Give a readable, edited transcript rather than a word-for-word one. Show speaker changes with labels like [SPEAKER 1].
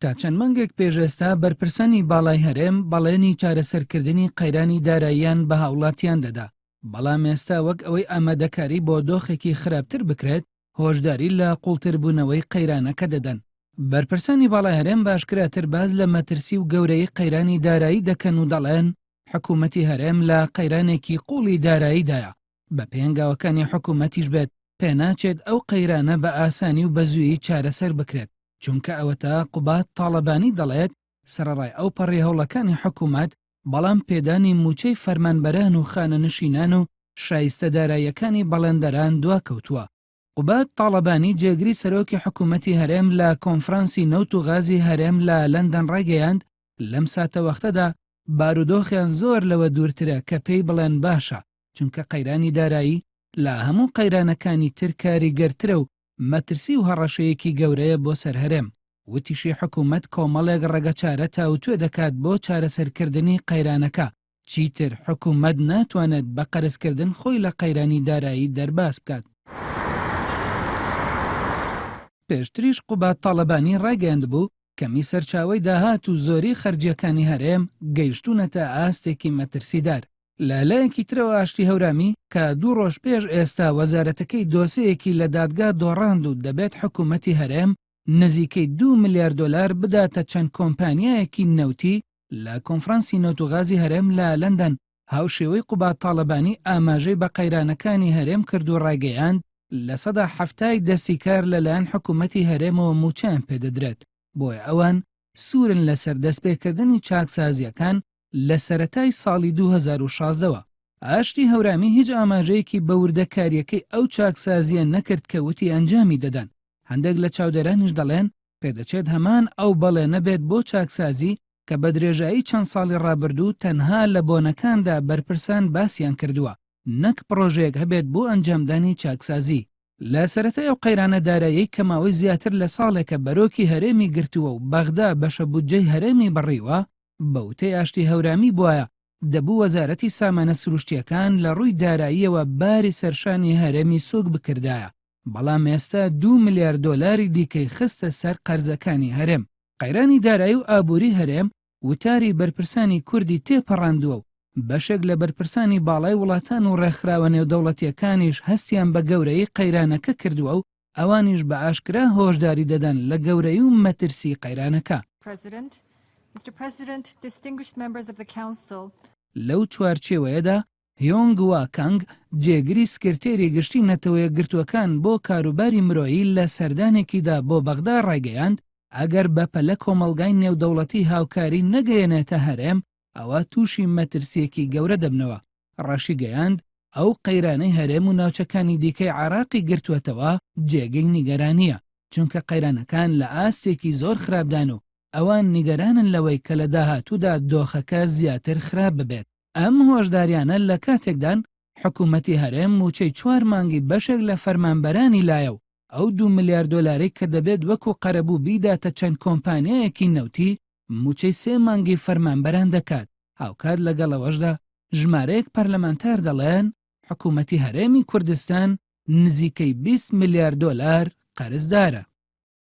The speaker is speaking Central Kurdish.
[SPEAKER 1] تا چەند مانگێک پێش ئێستا بەرپرسانی باڵای هەرێم بەڵێنی چارەسەرکردنی قەیرانی داراییان بە هاوڵاتیان دەدا، بەڵام ئێستا وەک ئەوەی ئامادەکاری بۆ دۆخێکی خراپتر بکرێت، هۆشداری لە قوڵتربوونەوەی قەیرانەکە دەدەن. بەرپرسانی باڵای هەرێم بە ئاشکراتر باس لە مەترسی و گەورەیی قەیرانی دارایی دەکەن و دەڵێن، حکومەتی هەرێم لە قەیرانێکی قوڵی داراییدایە، بەپێی هەنگاوەکانی حکومەتیش بێت، پێناچێت ئەو قەیرانە بە ئاسانی و بە زوویی چارەسەر بکرێت، چونکە ئەوەتا قوباد تاڵەبانی دەڵێت، سەرەڕای ئەوپەڕی هەوڵەکانی حکومەت، بەڵام پێدانی مووچەی فەرمانبەران و خانەنشینان و شایستە داراییەکانی بەڵێندەران دواکەوتووە. قوباد تاڵەبانی جێگری سەرۆکی حکومەتی هەرێم لە کۆنفرانسی نەوت و غازی هەرێم لە لەندەن ڕایگەیاند، لەم ساتەوەختەدا بارودۆخیان زۆر لەوە دوورترە کە پێی بڵێن باشە، چونکە قەیرانی دارایی لە هەموو قەیرانەکانی تر کاریگەرترە و مەترسی و هەڕەشەیەکی گەورەیە بۆ سەر هەرێم. وتیشی حکومەت کۆمەڵێک ڕێگەچارە تاوتوێ دەکات بۆ چارەسەرکردنی قەیرانەکە، چیتر حکومەت ناتوانێت بە قەرزکردن خۆی لە قەیرانی دارایی دەرباز بکات. پێشتریش قوباد تاڵەبانی ڕایگەیاندبوو، کەمی سەرچاوەی داهات و زۆری خەرجییەکانی هەرێم گەیشتوونەتە ئاستێکی مەترسیدار. لە لایەکی ترەوە ئاشتی هەورامی کە دوو ڕۆژ پێش ئێستا وەزارەتەکەی دۆسێیەکی لە دادگا دۆڕاند و دەبێت حکومەتی هەرێم نزیکەی دوو ملیار دۆلار بداتە چەند کۆمپانیایەکی نەوتی لە کۆنفرانسی نەوت و غازی هەرێم لە لەندەن هاوشێوەی قوباد تاڵەبانی ئاماژەی بە قەیرانەکانی هەرێم کرد و ڕایگەیاند 70% دەستی کار لەلایەن حکومەتی هەرێمەوە مووچەیان پێدەدرێت بۆیە ئەوان سوورن لەسەر دەستپێکردنی چاکسازییەکان لە سەرەتای ساڵی 2016 وە. ئاشتی هەورامی هیچ ئاماژەیەکی بە وردەکارییەکەی ئەو چاکسازییە نەکرد کە وتی ئەنجامی دەدەن، هەندێک لە چاودێرانیش دەڵێن پێدەچێت هەمان ئەو بەڵێنە بێت بۆ چاکسازی کە بە درێژایی چەند ساڵی ڕابردوو تەنها لە بۆنەکاندا بەرپرسان باسیان کردووە نەک پڕۆژەیەک هەبێت بۆ ئەنجامدانی چاکسازی. لە سەرەتای ئەو قەیرانە داراییەی کە ماوەی زیاتر لە ساڵێکە بەرۆکی هەرێمی گرتووە و بەغدا بەشە بودجەی هەرێمی بڕیوە، بە وتەی ئاشتی هەورامی بوایە دەبوو وەزارەتی سامانە سروشتییەکان لە ڕووی داراییەوە باری سەرشانی هەرێمی سووک بکردایە، بەڵام ئێستا دوو ملیار دۆلاری دیکەی خستە سەر قەرزەکانی هەرێم. قەیرانی دارایی و ئابووری هەرێم وتاری بەرپرسانی کوردی تێپەڕاندووە و بەشێک لە بەرپرسانی باڵای وڵاتان و ڕێکخراوە نێودەوڵەتییەکانیش هەستیان بە گەورەیی قەیرانەکە کردووە و ئەوانیش بە ئاشکرا هۆشداری دەدەن لە گەورەیی و مەترسی قەیرانەکە. لەو چوارچێوەیەدا هیۆنگ وا کانگ، جێگری سکرتێری گشتی نەتەوەیەکگرتووەکان بۆ کاروباری مرۆیی لە سەردانێکیدا بۆ بەغدا ڕایگەیاند، ئەگەر بەپەلە کۆمەڵگای نێودەوڵەتی هاوکاری نەگەیەنێتە هەرێم، ئەوا تووشی مەترسییەکی گەورە دەبنەوە. ڕاشیگەیاند، ئەو قەیرانەی هەرێم و ناوچەکانی دیکەی عێراقی گرتووەتەوە جێگەی نیگەرانییە، چونکە قەیرانەکان لە ئاستێکی زۆر خراپدان و ئەوان نیگەرانن لەوەی کە لە داهاتوودا دۆخەکە زیاتر خراپ ببێت. ئەم هۆشداریانە لە کاتێکدان، حکومەتی هەرێم مووچەی چوار مانگی بەشێک لە فەرمانبەرانی لایە و ئەو دوو ملیار دۆلارەی کە دەبێت وەکو قەرەبوو بیداتە چەند کۆمپانیایەکی نەوتی، مووچەی سێ مانگی فەرمانبەران دەکات، هاوکات لەگەڵ ئەوەشدا ژمارەیەک پەرلەمانتار دەڵێن، حکومەتی هەرێمی کوردستان نزیکەی 20 ملیار دۆلار قەرزدارە.